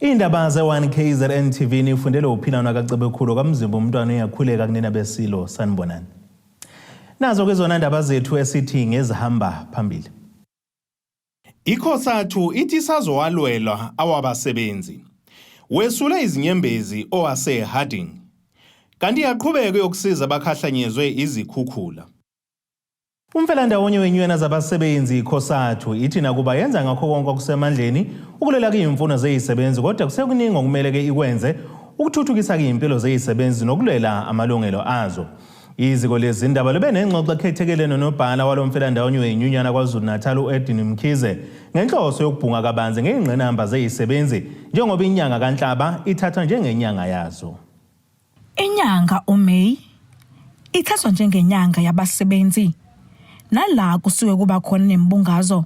Indaba ze-1 KZN TV nifundele uphilano kaCebekhulu kaMzimba, umntwana uyakhuleka kunina besilo. Sanibonani. Nazo ke zona ndaba zethu esithi ngezihamba phambili. ICOSATU ithi isazowalwelwa awabasebenzi. Wesule izinyembezi owase-Harding. Kanti iyaqhubeka yokusiza abakhahlanyezwe izikhukhula. Umfelandawonye wenyuyana zabasebenzi iCOSATU ithi nakuba yenza ngakho konke okusemandleni ukulwela kuyimfuno zeyisebenzi, kodwa kusekuningi okumele ke ikwenze ukuthuthukisa izimpilo zeyisebenzi nokulwela amalungelo azo. Iziko lezindaba libe nengxoxo ekhethekile nonobhala walo mfelandawonye wenyunyana KwaZulu-Natal, u-Edwin Mkhize, ngenhloso yokubhunga kabanzi ngey'ngqinamba zeyisebenzi njengoba inyanga kaNhlaba ithathwa njengenyanga yazo. Inyanga uMay ithathwa njengenyanga yabasebenzi, nala kusuke kuba khona nemibungazo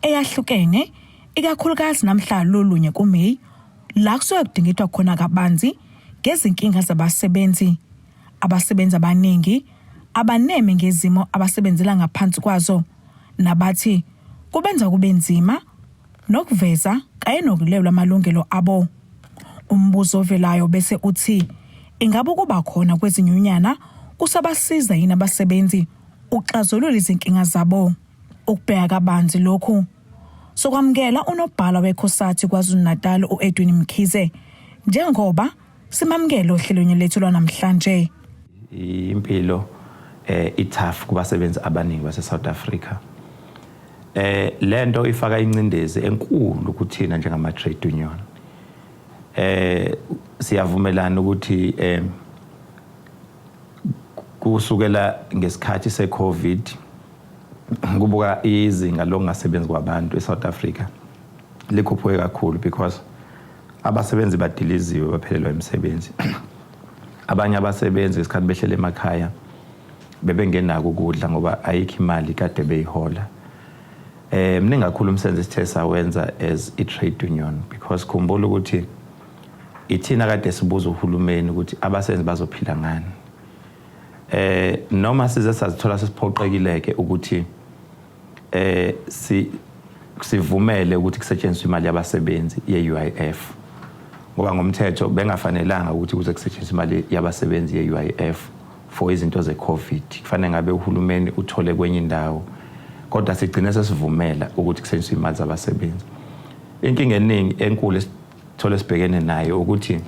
eyahlukene, ikakhulukazi namhla lolunye kuMay, la kusuke kudingidwa khona kabanzi ngezinkinga zabasebenzi. Abasebenzi abaningi abaneme ngezimo abasebenzela ngaphansi kwazo, nabathi kubenza kube nzima nokuveza kanye nokulwela amalungelo abo. Umbuzo ovelayo bese uthi, ingabe ukuba khona kwezinyunyana kusabasiza yini abasebenzi ukuxazulula izinkinga zabo? Ukubheka kabanzi lokhu, sokwamukela unobhala weCOSATU KwaZulu-Natal, u-Edwin Mkhize, njengoba simamukele ohlelweni lethu lwanamhlanje. Impilo i-tough kubasebenzi abaningi base South Africa. Lento ifaka incindezi enkulu kuthina njengama trade union. Siyavumelana ukuthi kusukela ngesikhathi seCovid kubuka izinga lokungasebenzi kwabantu eSouth Africa likhuphuke kakhulu, because abasebenzi badiliziwe, baphelelwa imisebenzi. Abanye abasebenzi ngesikhathi behlele emakhaya bebengenako ukudla ngoba ayikho imali kade beyihola. Mningi kakhulu umsebenzi esithe sawenza as i-trade union, because khumbula ukuthi ithina kade sibuza uhulumeni ukuthi abasebenzi bazophila ngani. Noma size sazithola sesiphoqekileke ukuthi si sivumele ukuthi kusetshenziswe imali yabasebenzi ye-UIF, ngoba ngomthetho bengafanelanga ukuthi kuze kusetshenziswe imali yabasebenzi ye-UIF for izinto ze-COVID. Kufanele ngabe uhulumeni uthole kwenye indawo, kodwa sigcine sesivumela ukuthi kusetshenziswe imali zabasebenzi. Inkinga eningi enkulu esithole sibhekene nayo ukuthi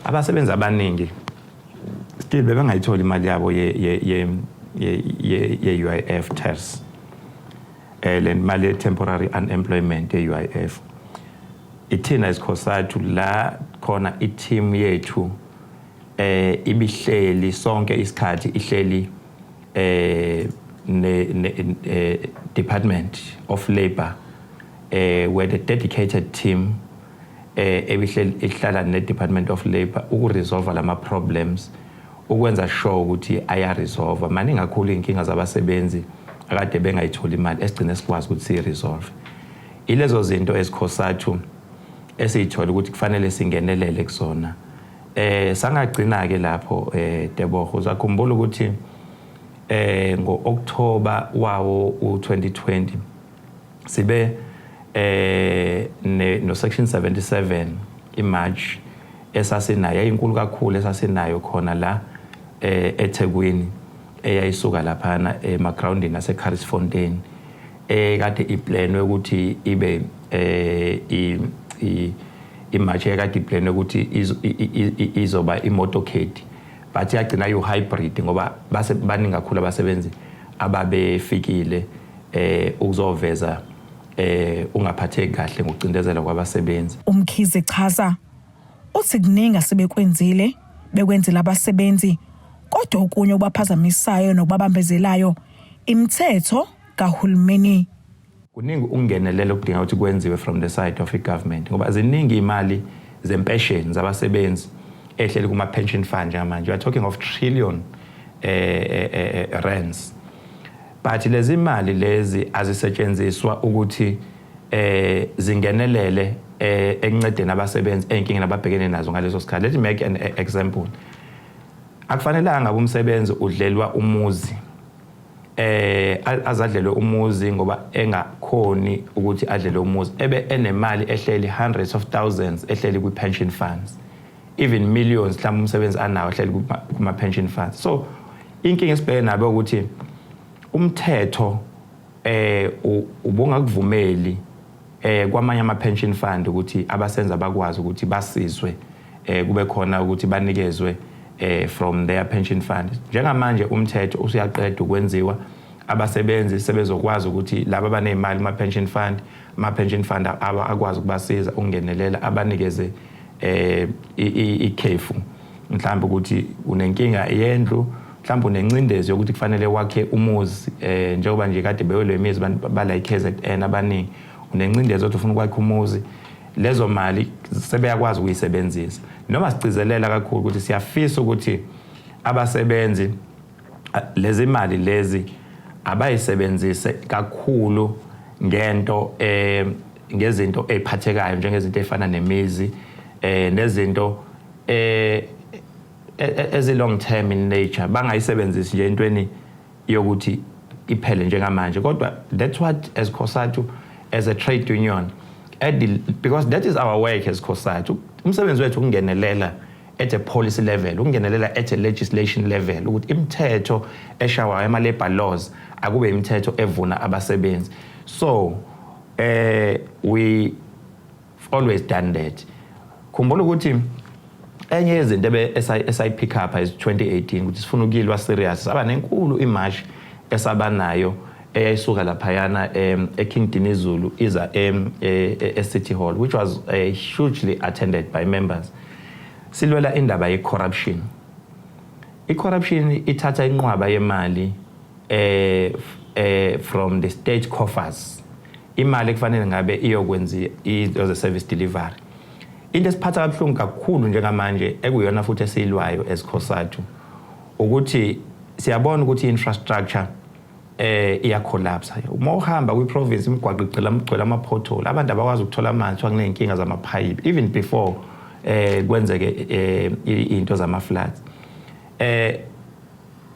abasebenzi abaningi still bebengayitholi imali yabo ye-UIF TERS, le mali ye-temporary unemployment ye-UIF. Ithina isiCOSATU la khona i-team yethu ibihleli sonke isikhathi, ihleli ne Department of Labor, where the dedicated team ebihleli ihlala ne Department of Labor ukuresolve lama problems, ukwenza sure ukuthi aya resolve. Maningi kakhulu inkinga zabasebenzi akade bengayitholi imali esigcine sikwazi ukuthi siyiresolve. Ilezo zinto esiCOSATU esiyithola ukuthi kufanele singenelele kuzona. Sangagcina ke lapho, Tebogo. Uzakhumbula ukuthi ngo-October wawo u2020 sibe no section 77 imarch esasinayo, yayinkulu kakhulu, esasinayo khona la eThekwini, eyayisuka laphana emagroundini ase Fontein, ekade iplanwe ukuthi ibe i imarch ekade iplanwe ukuthi izoba imotorcade, but yagcina yo hybrid ngoba base baningi kakhulu abasebenzi ababefikile ukuzoveza ungaphatheki kahle ngokucindezela kwabasebenzi. UMkhize chaza uthi kuningi asebekwenzile bekwenzela abasebenzi, kodwa okunye okubaphazamisayo nokubabambezelayo imithetho kahulumeni. Kuningi ukungenelela okudinga ukuthi kwenziwe from the side of i-government, ngoba ziningi imali zempesheni zabasebenzi ehleli kuma-pension fund njengamanje. We are talking of trillion rands, but lezi mali lezi azisetshenziswa ukuthi zingenelele ekuncedeni abasebenzi ey'nkingeni ababhekene nazo ngaleso sikhathi. Let me make an example. Akufanelanga umsebenzi udlelwa umuzi. Azadlelwe umuzi ngoba engakhoni ukuthi adlele umuzi, ebe enemali ehleli, hundreds of thousands ehleli kwi-pension funds, even millions mhlawumbe umsebenzi anawo ehleli kuma-pension funds. So inkinga esibheke nabo ukuthi umthetho ubungakuvumeli kwamanye ama-pension fund ukuthi abasenza bakwazi ukuthi basizwe, kube khona ukuthi banikezwe from their pension fund. Njengamanje umthetho usuyaqeda ukwenziwa, abasebenzi sebezokwazi ukuthi laba abanezimali kuma-pension fund, ama-pension fund akwazi ukubasiza, ukungenelela, abanikeze ikhefu. Mhlawumbe ukuthi unenkinga yendlu, mhlawumbe unencindezi yokuthi kufanele wakhe umuzi, njengoba nje kade bewelwe imizi abantu bala i-KZN abaningi, unencindezi yokuthi ufuna ukwakha umuzi, lezo mali sebeyakwazi ukuyisebenzisa. Noma sigcizelela kakhulu ukuthi siyafisa ukuthi abasebenzi lezi mali lezi abayisebenzise kakhulu ngento ngezinto eziphathekayo, njengezinto ezifana nemizi nezinto ezi long term in nature, bangayisebenzisi nje entweni yokuthi iphele njengamanje. Kodwa that's what, as COSATU, as a trade union, because that is our work as COSATU, umsebenzi wethu ukungenelela at a policy level, ukungenelela at a legislation level, ukuthi imithetho eshawayo, ama-labor laws, akube imithetho evuna abasebenzi. So we always done that. Khumbula ukuthi enye yezinto esayi-pick up is 2018, ukuthi sifuna ukuyilwa serious, saba nenkulu imarch esabanayo eyayisuka laphayana eKing Dinizulu iza e-City Hall, which was hugely attended by members, silwela indaba ye-corruption. I-corruption ithatha inqwaba yemali from the state coffers, imali ekufanele ngabe iyokwenza izo service delivery. Into esiphatha kabuhlungu kakhulu njengamanje, ekuyona futhi esiyilwayo as COSATU, ukuthi siyabona ukuthi i-infrastructure iyacollapse. Uma uhamba kwi-province, imigwaqo igcwele, igcwele ama-pothole, abantu abakwazi ukuthola amanzi, kuthiwa kuney'nkinga zamaphayiphi even before kwenzeke into zama-floods.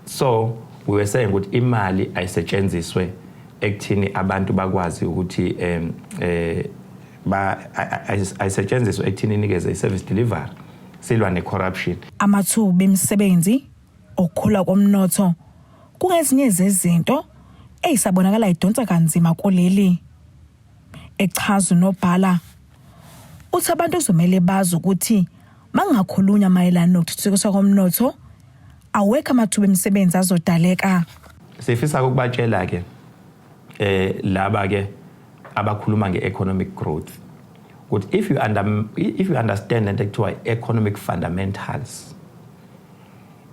So we were saying ukuthi imali ayisetshenziswe ekuthini abantu bakwazi ukuthi ba ayisetshenziswe ekuthini inikeze i-service delivery, silwa ne-corruption. Amathuba emisebenzi, ukukhula komnotho kungezinye zezinto eyisabonakala idonsa kanzima kuleli. Echaza unobhala, uthi abantu kuzomele bazi ukuthi mangakhulunywa mayelana nokuthuthukiswa komnotho, awekho amathuba emisebenzi azodaleka. Sifisa ukubatshela ke laba ke abakhuluma nge-economic growth ukuthi if you understand lento ekuthiwa economic fundamentals,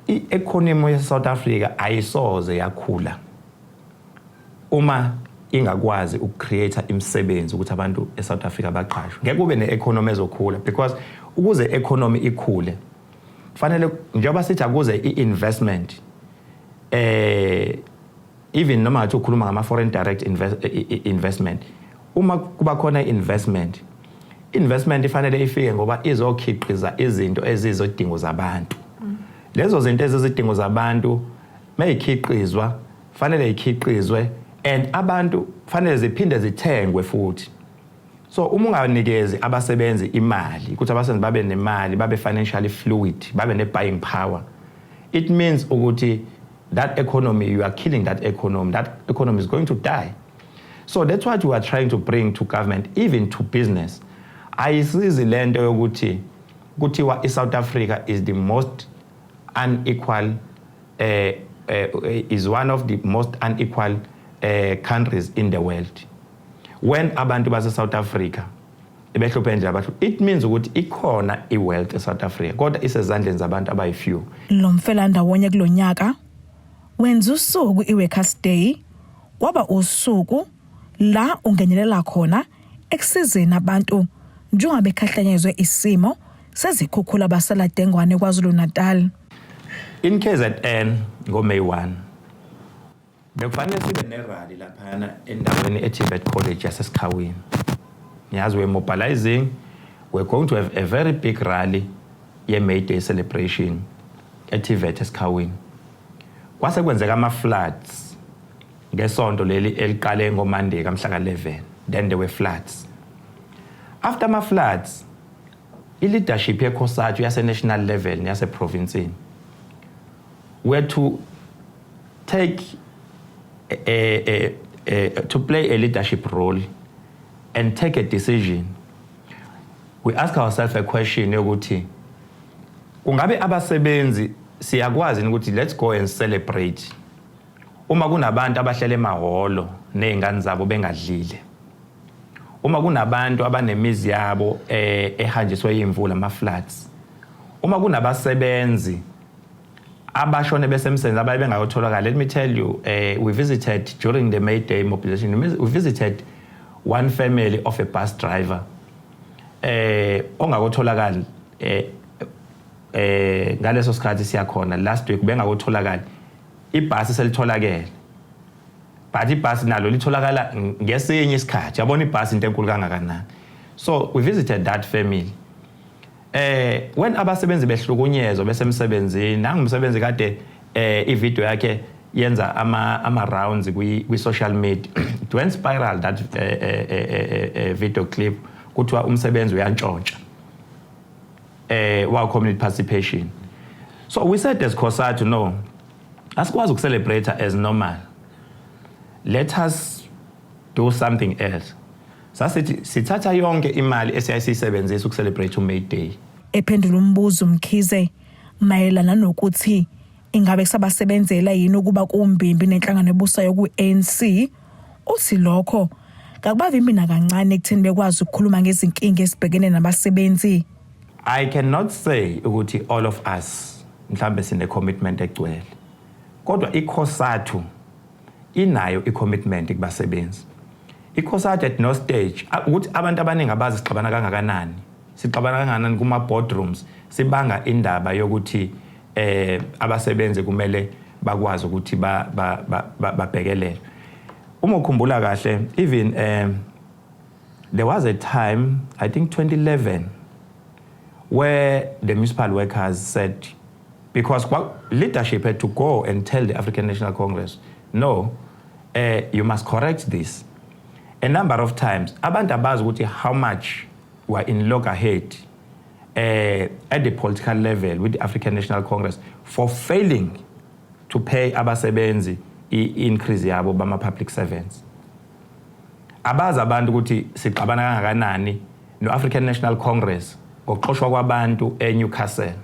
i-economy yase-South Africa ayisoze yakhula uma ingakwazi ukucreate imisebenzi, ukuthi abantu eSouth Africa baqashwe. Ngeke kube ne-economy ezokhula, because ukuze economy ikhule kufanele, njengoba sithi akuze i-investment, even noma ngathi ukhuluma ngama foreign direct investment, uma kuba khona investment, investment ifanele ifike ngoba izokhiqiza izinto ezizodingo zabantu. Lezo zinto ezizidingo zabantu mayikhiqizwa, fanele ikhiqizwe and abantu fanele ziphinde zithengwe futhi. So uma unganikezi abasebenzi imali, ukuthi abasebenzi babe nemali, babe financially fluid, babe ne buying power, it means ukuthi that economy, you are killing that economy. That economy is going to die. So that's what we are trying to bring to government, even to business. Ayisizi lento yokuthi kuthiwa iSouth Africa is the most unequal is one of the most unequal countries in the world, when abantu base South Africa behluphe nje abahlu. It means ukuthi ikhona iwealth eSouth Africa, kodwa isezandleni zabantu abayifew. Lo mfelandawonye kulonyaka wenza usuku iWorkers Day kwaba usuku la ungenelela khona ekusizeni abantu njengoba bekhahlanyezwe isimo sezikhukhula basala dengwane KwaZulu Natal. In KZN ngoMay 1 bekufanele sibe nerally laphana endaweni eTVET College yaseSikhawini. Niyazi, we're mobilizing, we're going to have a very big rally ye-May Day celebration eTVET eSikhawini. Kwase kwenzeka ama-floods. Ngesonto leli eliqale ngoMonday kamhla ka-11, then there were floods. After ama floods, i-leadership yeCOSATU yase-national level neyase-provincini were to take a, to play a leadership role and take a decision. We ask ourselves a question yokuthi kungabe abasebenzi siyakwazi ukuthi let's go and celebrate uma kunabantu abahlele emahholo nezingane zabo bengadlile, uma kunabantu abanemizi yabo ehanjiswe imvula, ama floods, uma kunabasebenzi abashone besemsebenzini, abaye bengayotholakala. Let me tell you, we visited during the May Day mobilization, we visited one family of a bus driver ongakotholakali ngaleso sikhathi siyakhona last week, bengakotholakali. Ibhasi selitholakele, but ibhasi nalo litholakala ngesinye isikhathi. Yabona ibhasi into enkulu kangakanani. So we visited that family. When abasebenzi behlukunyezwa besemsebenzini, nangumsebenzi kade ivideo yakhe yenza ama rounds kwi social media, it went spiral, that video clip, kuthiwa umsebenzi uyantshontsha wa community participation. So we said as COSATU, no, asikwazi ukucelebrate as normal, let us do something else. Sasithi sithatha yonke imali esiyayisebenzisa ukucelebrate uMay Day. Ephendula umbuzo Mkhize mayelana nokuthi ingabe kusabasebenzela yini ukuba kumbimbi nenhlangano ebusayo ku-ANC, uthi lokho kakubavimbi nakancane ekutheni bekwazi ukukhuluma ngezinkinga ezibhekene nabasebenzi. I cannot say ukuthi all of us mhlambe sine commitment egcwele, kodwa iCOSATU inayo i-commitment kubasebenzi. ICOSATU at no stage ukuthi abantu abaningi abazi sixabana kangakanani, sixabana kangakanani kuma boardrooms, sibanga indaba yokuthi abasebenzi kumele bakwazi ukuthi babhekelele. Uma ukhumbula kahle, even there was a time, I think 2011, where the municipal workers said, because leadership had to go and tell the African National Congress, no, you must correct this. A number of times abantu abazi ukuthi how much were in loggerhead at the political level with the African National Congress for failing to pay abasebenzi i-increase yabo bama-public servants. Abazi abantu ukuthi sixabana kangakanani no-African National Congress ngokuxoshwa kwabantu eNewcastle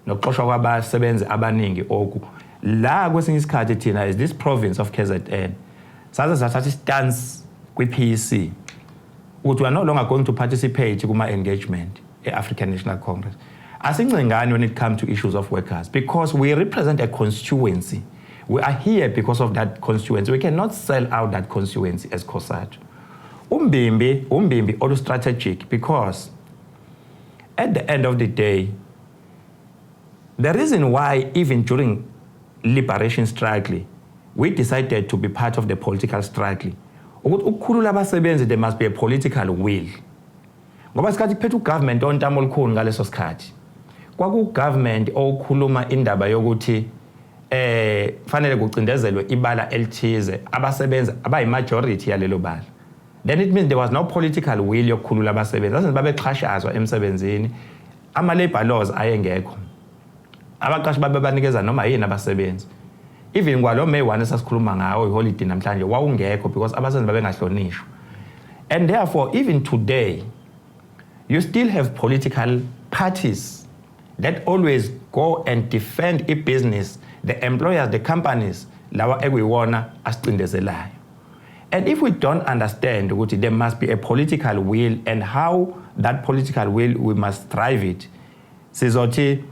nokuxoshwa kwabasebenzi abaningi oku la. Kwesinye isikhathi thina as this province of KZN saze sathatha istance kwi-PEC ukuthi we are no longer going to participate kuma-engagement e-African National Congress. Asincengani when it comes to issues of workers because we represent a constituency. We are here because of that constituency. We cannot sell out that constituency as COSATU. Umbimbi, umbimbi olu-strategic, because at the end of the day, the reason why even during liberation struggle we decided to be part of the political struggle ukuthi ukukhulula abasebenzi, there must be a political will, ngoba isikhathi kuphethe ugovernment ontamo olukhulu ngaleso sikhathi kwaku-government okhuluma indaba yokuthi fanele kucindezelwe ibala elithize, abasebenzi abayimajority yalelo bala. Then it means there was no political will yokukhulula abasebenzi. Asenze babexhashazwa emsebenzini, ama-labor laws ayengekho, abaqashi babe banikeza noma yini abasebenzi. Even kwalo May 1 esasikhuluma ngawo, iholiday namhlanje, wawungekho because abasebenzi babengahlonishwa. And therefore even today you still have political parties that always go and defend i-business, the employers, the companies lawa ekuyiwona asicindezelayo. And if we don't understand ukuthi there must be a political will and how that political will we must drive it, sizothi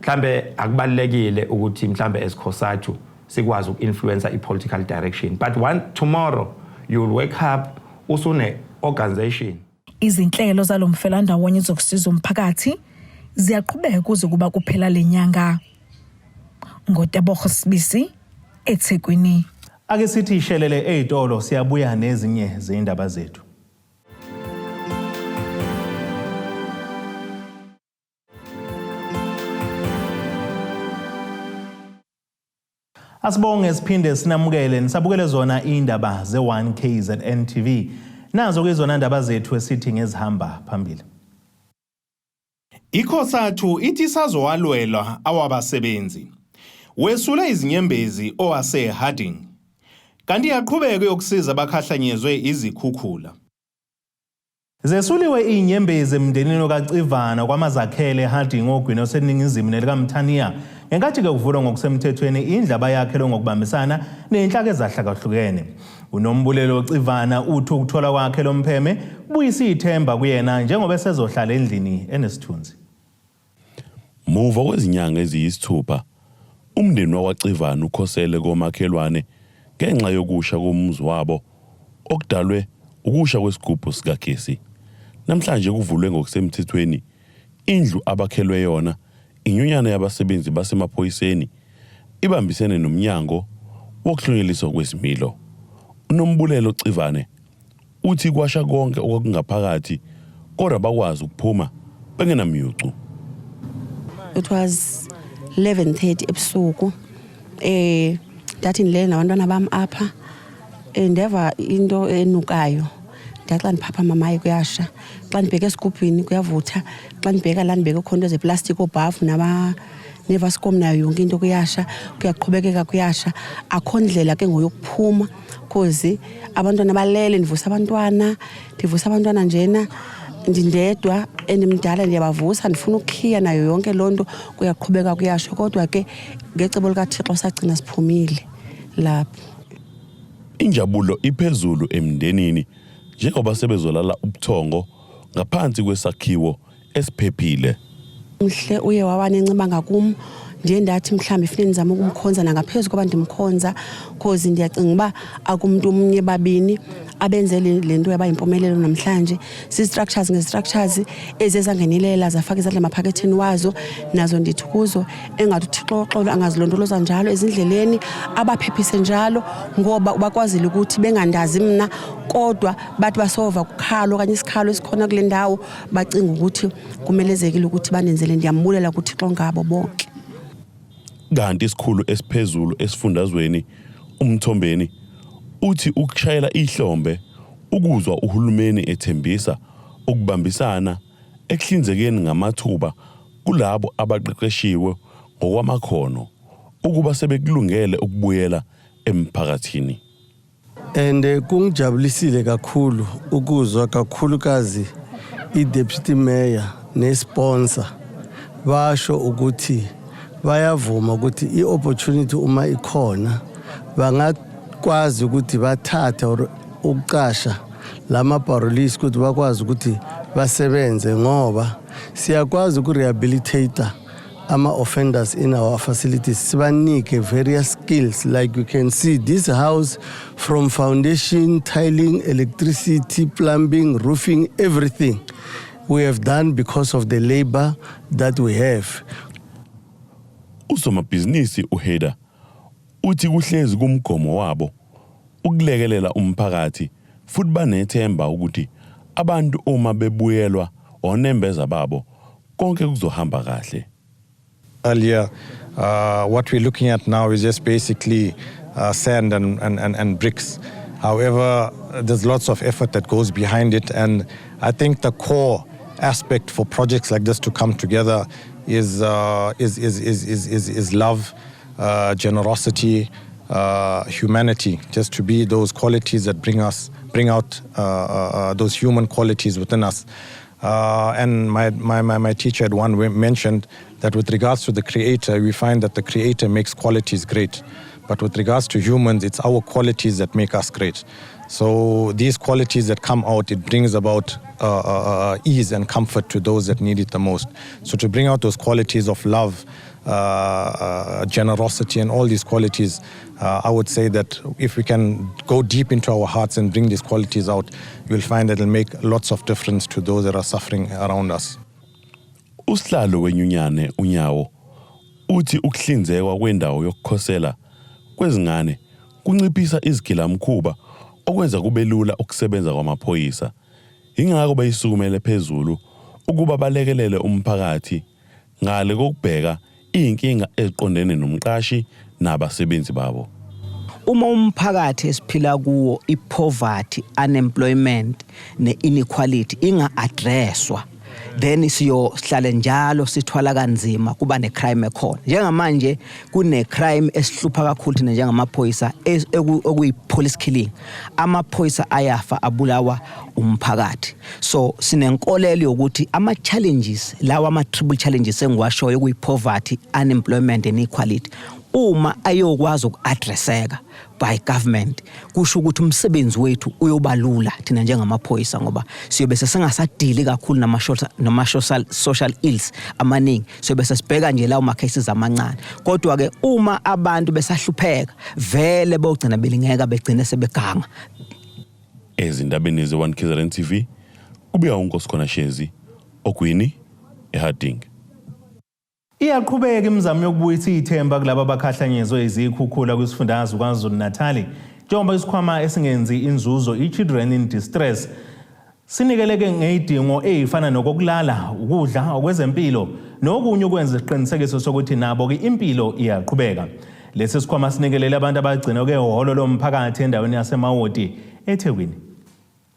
mhlambe akubalekile ukuthi mhlambe as COSATU sikwazi uku-influence i-political direction, but one tomorrow you will wake up usune organization. Izinhlelo zalomfelandawonye zokusiza umphakathi ziyaqhubeka kuze kuba kuphela lenyanga. NgoTebogo Sibisi, eThekwini. Ake sithi ishelele ezitolo, siyabuya nezinye zindaba zethu. Asibonge siphinde sinamukele nisabukele zona indaba ze-1 KZN TV. Nazo ke zona ndaba zethu esithi ngezihamba phambili. ICOSATU ithi isazowalwela awabasebenzi. Wesule izinyembezi owase-Harding. Kanti iyaqhubeka yokusiza abakhahlanyezwe izikhukhula. Zesuliwe izinyembezi emndenini kaCivana kwamazakhele eHarding ogwini oseningizimu nelikaMthaniya ngenkathi ke kuvulwa ngokusemthethweni indlu abayakhelwe ngokubambisana nezinhlaka ezahlakahlukene. Unombulelo Civana uthi ukuthola kwakhe lo mpheme kubuyisa ithemba kuyena njengoba esezohlala endlini enesithunzi. Muva kwezinyanga eziyisithupha, umndeni wakwaCivana ukhosele komakhelwane ngenxa yokusha komuzi wabo okudalwe ukusha kwesigubhu sikagesi. Namhlanje kuvulwe ngokusemthethweni indlu abakhelwe yona inyunyana yabasebenzi basemaphoyiseni ibambisene nomnyango wokuhlonyeliswa kwezimilo. Unombulelo Civane uthi kwasha konke okwakungaphakathi kodwa bakwazi ukuphuma bengenamyucu. It was 11:30 ebusuku. Ndathi ndilele nabantwana bam apha, ndeva into enukayo. Ndathi xa ndiphapha, mamayi, kuyasha. Xa ndibheka esigubhini kuyavutha. Xa ndibheka la ndibeke khona into zeplastiki, oobhafu naba nevaskom, nayo yonke into kuyasha. Kuyaqhubekeka kuyasha, akho ndlela ke ngoyokuphuma cause abantwana balele. Ndivusa abantwana, ndivusa abantwana njena ndindedwa, endimdala, ndiyabavusa, ndifuna ukukhiya, nayo yonke loo nto kuyaqhubeka kuyasho. Kodwa ke ngecebo likaThixo sagcina siphumile lapho. Injabulo iphezulu emndenini njengoba sebezolala ubuthongo ngaphansi kwesakhiwo esiphephile. Mhle uye waba nenceba ngakum. Ndiye ndathi mhlawumbi funeke ndizame ukumkhonza nangaphezu koba ndimkhonza, cause ndiyacinga uba akumntu omnye babini abenze le nto yaba yimpumelelo namhlanje. Zii-structures ngezi-structures eziye zangenelela, zafaka izandla emaphaketheni wazo. Nazo ndithi kuzo engathi uThixo woxolo angazilondoloza njalo ezindleleni, abaphephise njalo, ngoba bakwazile ukuthi bengandazi mna, kodwa bathi basova kukhalo okanye isikhalo esikhona kule ndawo, bacinga ukuthi kumelezekile ukuthi bandenzele. Ndiyambulela kuThixo ngabo bonke. Kanti isikhulu esiphezulu esifundazweni uMthombeni uthi ukushayela ihlombe ukuzwa uhulumeni ethembisa ukubambisana ekuhlinzekeni ngamathuba kulabo abaqeqeshiwe ngokwamakhono ukuba sebekulungele ukubuyela emphakathini. And kungijabulisile kakhulu ukuzwa kakhulukazi i-deputy mayor ne-sponsor basho ukuthi bayavuma ukuthi i-opportunity uma ikhona bangakwazi ukuthi bathathe or ukuqasha lama parolees ukuthi bakwazi ukuthi basebenze, ngoba siyakwazi uku-rehabilitate ama-offenders in our facilities, sibanike various skills. Like you can see this house, from foundation, tiling, electricity, plumbing, roofing, everything we have done because of the labor that we have. Usomabhizinisi uHeda uthi kuhlezi kumgomo wabo ukulekelela umphakathi futhi banethemba ukuthi abantu uma bebuyelwa onembeza babo konke kuzohamba kahle. Earlier, what we're looking at now is just basically sand and bricks. However, there's lots of effort that goes behind it, and I think the core aspect for projects like this to come together is love, generosity, humanity, just to be those qualities that bring out those human qualities within us. And my teacher had one mentioned that with regards to the Creator, we find that the Creator makes qualities great. But with regards to humans, it's our qualities that make us great. So these qualities that come out, it brings about ease and comfort to those that need it the most. So to bring out those qualities of love, generosity, and all these qualities, I would say that if we can go deep into our hearts and bring these qualities out, you'll find that it'll make lots of difference to those that are suffering around us. Usihlalo wenyunyane uNyawo uthi ukuhlinzekwa kwendawo yokukhosela kwezingane kunciphisa izigilamkhuba okwenza kube lula ukusebenza kwamaphoyisa. Ingakho bayisukumele phezulu ukuba balekelele umphakathi ngale kokubheka izinkinga eziqondene nomqashi Nabasebenzi babo. Uma umphakathi esiphila kuwo, i-poverty, unemployment ne-inequality inga-addresswa, then siyohlale njalo sithwala kanzima, kuba ne-crime ekhona. Njengamanje kune-crime esihlupha kakhulu thina njengamaphoyisa, okuyi-police killing. Amaphoyisa ayafa, abulawa umphakathi. So sinenkolelo yokuthi ama-challenges lawa, ama-triple challenges engiwashoyo, okuyi-poverty, unemployment and inequality, uma ayokwazi uku-addresseka by government, kusho ukuthi umsebenzi wethu uyoba lula thina njengamaphoyisa, ngoba siyobe sesingasadili kakhulu nama social ills amaningi, siyobe sesibheka nje lawo ma-cases amancane. Kodwa-ke uma abantu besahlupheka vele, bogcina belingeka, begcine sebeganga. Ezindabeni ze-1 KZN TV, kubuya uNkosikhona Shezi, Ogwini, eHarding. Iyaqhubeka imizamo yokubuyisa ithemba kulabo abakhahlanyezwe izikhukhula kwisifundazwe KwaZulu-Natal, njengoba isikhwama esingenzi inzuzo i-Children in Distress sinikeleke ngezidingo ezifana nokokulala, ukudla, okwezempilo nokunye, ukwenza isiqinisekiso sokuthi nabo-ke impilo iyaqhubeka. Lesi sikhwama sinikelele abantu abagcinwe ehholo lomphakathi endaweni yaseMawoti, eThekwini.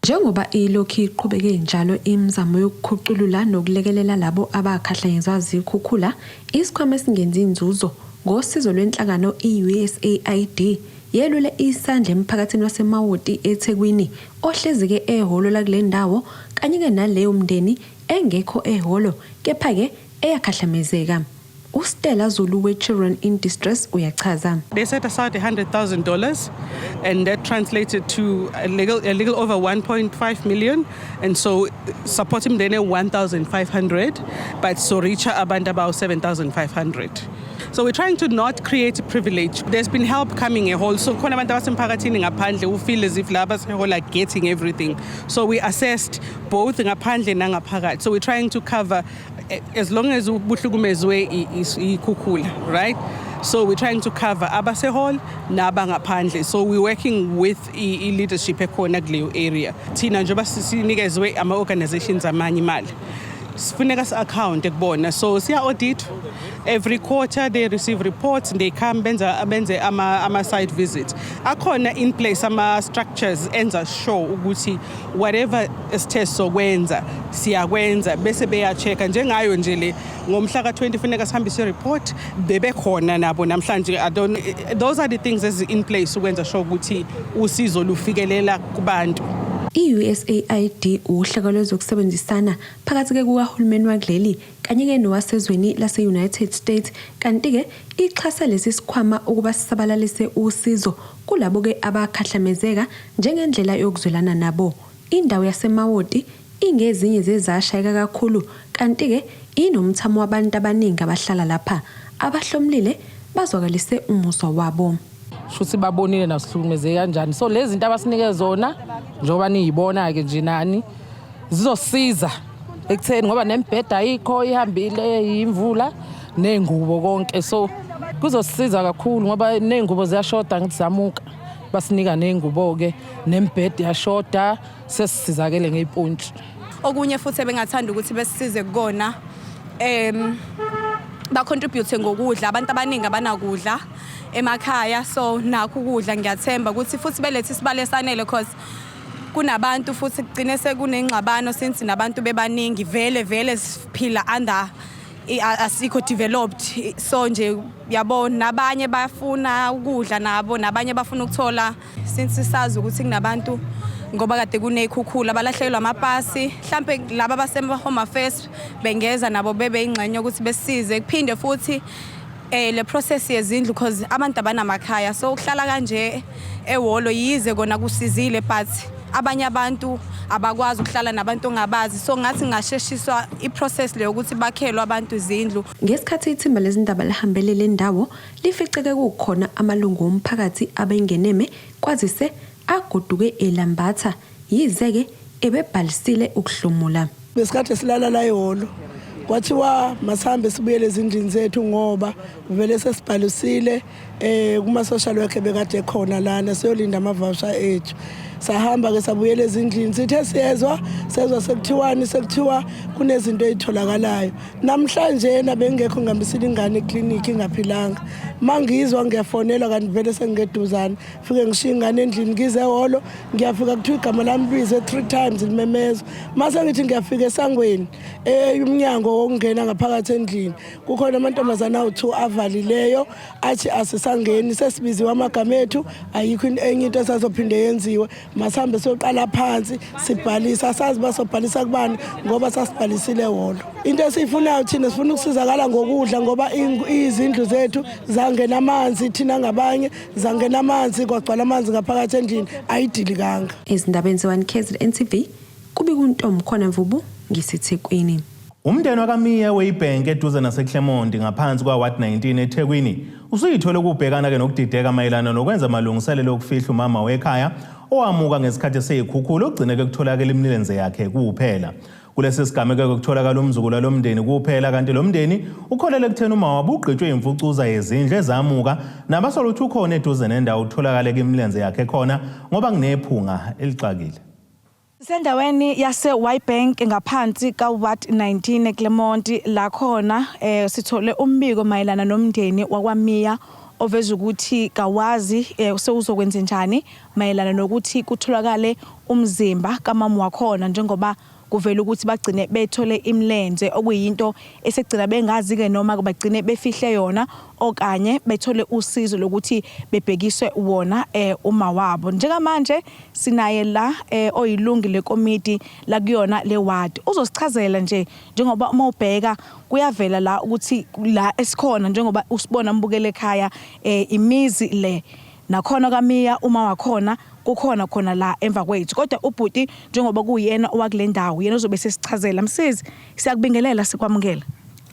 Njengoba ilokhu iqhubeke njalo imizamo yokukhuculula nokulekelela labo abakhahlanyezwa zikhukhula, isikhwama esingenzi inzuzo ngosizo lwenhlangano i-USAID yelule isandla emphakathini waseMawoti, eThekwini, ohlezi-ke ehholo lakule ndawo, kanye-ke naleyo mndeni engekho ehholo kepha-ke eyakhahlamezeka. UStella Zulu we-Children in Distress uyachaza. They set aside $100,000, and that translated to a little over 1.5 million. And so supporting then 1,500, but so reach abantu about 7,500. So we're trying to not create privilege. There's been help coming ehall. So khona abantu abasemphakathini ngaphandle who feel as if laba hall are getting everything. So we assessed both ngaphandle nangaphakathi. So we're trying to cover as long as ubuhlukumezwe ikhukhula, right? So we're trying to cover abase-hall nabangaphandle. So we're working with i-leadership ekhona kuleyo area. Thina njengoba sinikezwe ama-organizations amanye imali, sifuneka si-account kubona, so siya-audit every quarter. They receive reports and they come benza benze ama-site visit. Akhona in place ama-structures enza sure ukuthi whatever esithe sokwenza siyakwenza, bese beya-check-a. Njengayo nje le, ngomhla ka-20 funeka sihambise i-report, bebekhona nabo namhlanje. I don't, those are the things as in place ukwenza sure ukuthi usizo lufikelela kubantu. I-USAID uhlaka lwezokusebenzisana phakathi-ke kukahulumeni wakuleli kanye-ke nowasezweni lase-United States, kanti-ke ixhasa lesi sikhwama ukuba sisabalalise usizo kulabo-ke abakhahlamezeka njengendlela yokuzwelana nabo. Indawo yaseMawoti ingezinye zezashayeka kakhulu, kanti-ke inomthamo wabantu abaningi abahlala lapha. Abahlomlile bazwakalise umuzwa wabo. Shuthi babonile nasihlukumezeke kanjani. So lezi zinto abasinike zona, njengoba niyibona-ke nje nani, zizosiza ekutheni ngoba nemibheda ayikho, ihambile imvula, ney'ngubo konke. So kuzosisiza kakhulu ngoba ney'ngubo ziyashoda, ngithi zamuka, basinika ney'ngubo-ke, nemibheda iyashoda, sesisizakele ngey'pontshi. Okunye futhi ebengathanda ukuthi besisize kukona, ba-contribute ngokudla. Abantu abaningi abanakudla emakhaya, so nakho ukudla ngiyathemba ukuthi futhi belethe isibalo esanele, cause kunabantu futhi kugcine sekunengxabano since nabantu bebaningi. Vele vele siphila under asikho developed, so nje yabo nabanye bayafuna ukudla nabo, nabanye bafuna ukuthola, since sazi ukuthi kunabantu, ngoba kade kuney'khukhula, balahlekelwa amapasi. Mhlampe laba abasema-home affairs bengeza nabo bebe ingxenye ukuthi besize. Kuphinde futhi le process yezindlu, because abantu abanamakhaya, so ukuhlala kanje ehholo, yize kona kusizile, but abanye abantu abakwazi ukuhlala nabantu ongabazi. So ngathi ngasheshiswa i-process leyo ukuthi bakhelwe abantu izindlu. Ngesikhathi ithimba lezindaba lihambele le ndawo, lificeke kukhona amalungu omphakathi abengeneme, kwazise agoduke elambatha, yize-ke ebebhalisile ukuhlomula. Besikade silala la ehholo, kwathiwa masihambe sibuyele ezindlini zethu ngoba vele sesibhalisile kuma social worker bekade khona lana, siyolinda ama-voucher ethu. Sahamba-ke sabuyela ezindlini, sithe siyezwa sezwa sekuthiwani, sekuthiwa kunezinto ey'tholakalayo. Namhlanje na bengekho, ngihambisile ingane eklinikhi ingaphilanga. Ma ngizwa ngiyafonelwa, kanti vele sengingeduzane, fike ngishiye ingane endlini ngize ehholo. Ngiyafika kuthiwa igama lami libizwe 3 times limemezwa. Mase ngithi ngiyafika esangweni umnyango wokungena ngaphakathi endlini, kukhona amantombazane awu-2 avalileyo, athi asisangeni, sesibiziwe amagama ethu, ayikho enye into esazophinde yenziwe, masihambe siyoqala phansi sibhalise. Asazi basobhalisa kubani ngoba sasibhalisile ehholo. Into esiyifunayo thina, sifuna ukusizakala ngokudla ngoba izindlu zethu zangena amanzi, thina ngabanye zangena amanzi, kwagcwala amanzi ngaphakathi endlini, ayidilikanga. Ezindabeni ze-1 KZN TV, kubika uNtombi Mvubu ngiseThekwini. Umndeni wakaMiya weYibank eduze naseClermont ngaphansi kwa-Ward 19 eThekwini usuyithole ukubhekana-ke nokudideka mayelana nokwenza amalungiselelo okufihla umama wekhaya owamuka ngesikhathi seyikhukhula, ogcineke kutholakala imilenze yakhe kuphela. Kulesi sigameko kutholakala umzukulu lomndeni kuphela, kanti lo mndeni ukholele ekutheni uma wabo ugqitshwe imfucuza yezindlu ezamuka, nabasola ukuthi ukhona eduze nendawo kutholakale imilenze yakhe khona ngoba kunephunga elixakile. Sendaweni yase Wyebank ngaphansi ka Ward 19 eClermont, la khona sithole umbiko mayelana nomndeni wakwaMiya oveza ukuthi kawazi sewuzokwenza njani mayelana nokuthi kutholakale umzimba kamama wakhona, njengoba kuvela ukuthi bagcine bethole imlenze, okuyinto esegcina bengazi-ke noma bagcine befihle yona okanye bethole usizo lokuthi bebhekiswe wona uma wabo. Njengamanje sinaye la oyilungu lekomiti la kuyona le ward, uzosichazela nje njengoba uma ubheka kuyavela la ukuthi la esikhona, njengoba usibona mbukele ekhaya, imizi le nakhona kaMiya uma wakhona kukhona khona la emva kwethu. Kodwa ubhuti, njengoba kuyena owakule ndawo, yena uzobe sesichazela. Msizi, siyakubingelela, sikwamukela.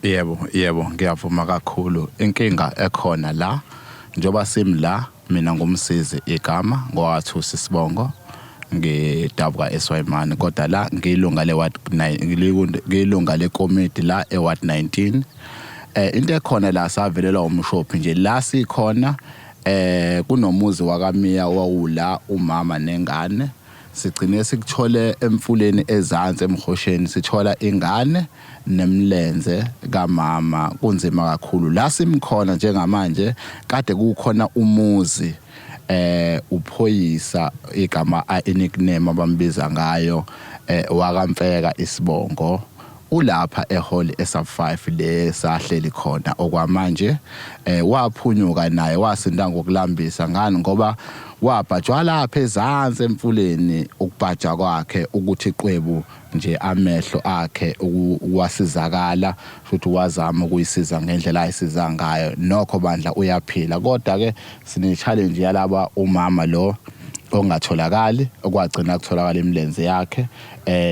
Yebo, ngiyavuma kakhulu. Inkinga ekhona la, njengoba simi la, mina ngumsizi igama, ngowathusa isibongo, ngidabuka eSwayimane, kodwa la ngiyilunga le ward 9, ngiyilunga lekomiti la eWard 19. Into ekhona la, savelelwa umshophi nje la sikhona. Kunomuzi wakaMiya wawula umama nengane, sigcine sikuthole emfuleni ezansi emhosheni, sithola ingane nemlenze kamama. Kunzima kakhulu la simkhona njengamanje. Kade kukhona umuzi, uphoyisa igama, nickname abambiza ngayo, wakaMfeka isibongo, ulapha ehall eSub 5 le sahleli khona okwamanje. Waphunyuka naye, wasinda ngokulambisa. Ngani? Ngoba wabhajwa lapha ezansi emfuleni. Ukubhaja kwakhe ukuthi qwebu nje amehlo akhe, wasizakala futhi wazama ukuyisiza ngendlela ayisiza ngayo. Nokho bandla uyaphila, kodwa ke sine challenge yalaba umama lo ongatholakali, okwagcina kutholakala imilenze yakhe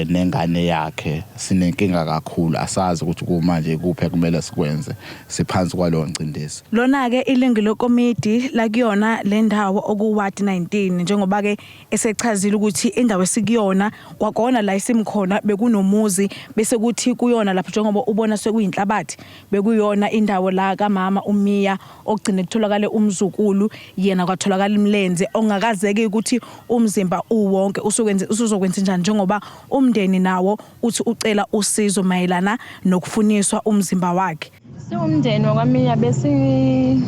nengane yakhe. Sinenkinga kakhulu, asazi ukuthi kumanje kuphi kumele sikwenze, siphansi kwalowo ngcindezi. Lona ke ilungu lekomiti la kuyona le ndawo oku-Ward 19, njengoba ke esechazile ukuthi indawo esikuyona kwakona la isimkhona bekunomuzi, bese kuthi kuyona lapho njengoba ubona sekuyinhlabathi bekuyona indawo la kamama uMiya ogcine kutholakale umzukulu, yena kwatholakala imlenze ongakazeki ukuthi umzimba uwonke usukwenze usuzokwenza njani, njengoba umndeni nawo uthi ucela usizo mayelana nokufuniswa umzimba wakhe. Siwumndeni wakwaMiya besi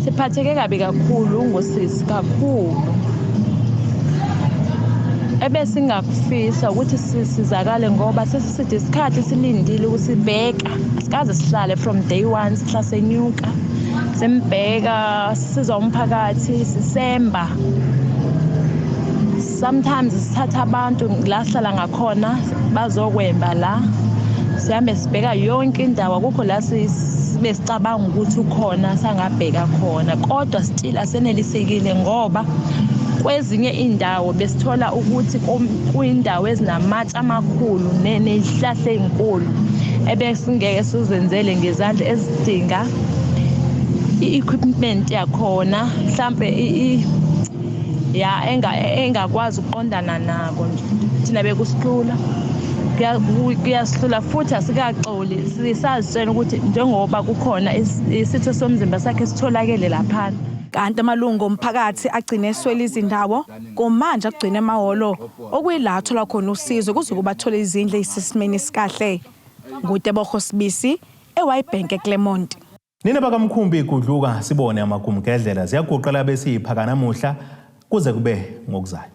siphatheke kabi kakhulu ngosisi kakhulu. Ebesingakufisa ukuthi sisizakale ngoba sesiside isikhathi silindile ukusibheka, asikaze sihlale from day one, sihla senyuka sembheka, sisizwa umphakathi, sisemba, sometimes sithatha abantu la sihlala ngakhona bazokwemba la, sihambe sibheka yonke indawo, akukho la sibe sicabanga ukuthi ukhona sangabheka khona, kodwa still asenelisekile ngoba kwezinye indawo besithola ukuthi kuyindawo ezinamatshe amakhulu nezihlahla ezinkulu ebesingeke sizenzele ngezandla, ezidinga i-equipment yakhona mhlambe ya engakwazi ukuqondana nako nje. Thina bekusihlula, kuyasihlula futhi asikaxoli, sisazitshela ukuthi njengoba kukhona isitho somzimba sakhe sitholakele laphana. Kanti amalungu omphakathi agcine eswele izindawo kumanje agcine emahholo okuyila athola khona usizo kuze kuba athole izindlu ezisesimeni esikahle. NguTebogo Sibisi eWitbank eClermont. Nina bakamkhumbi igudluka sibone amagumgedlela ziyaguqa labe siyiphaka namuhla kuze kube ngokuzayo.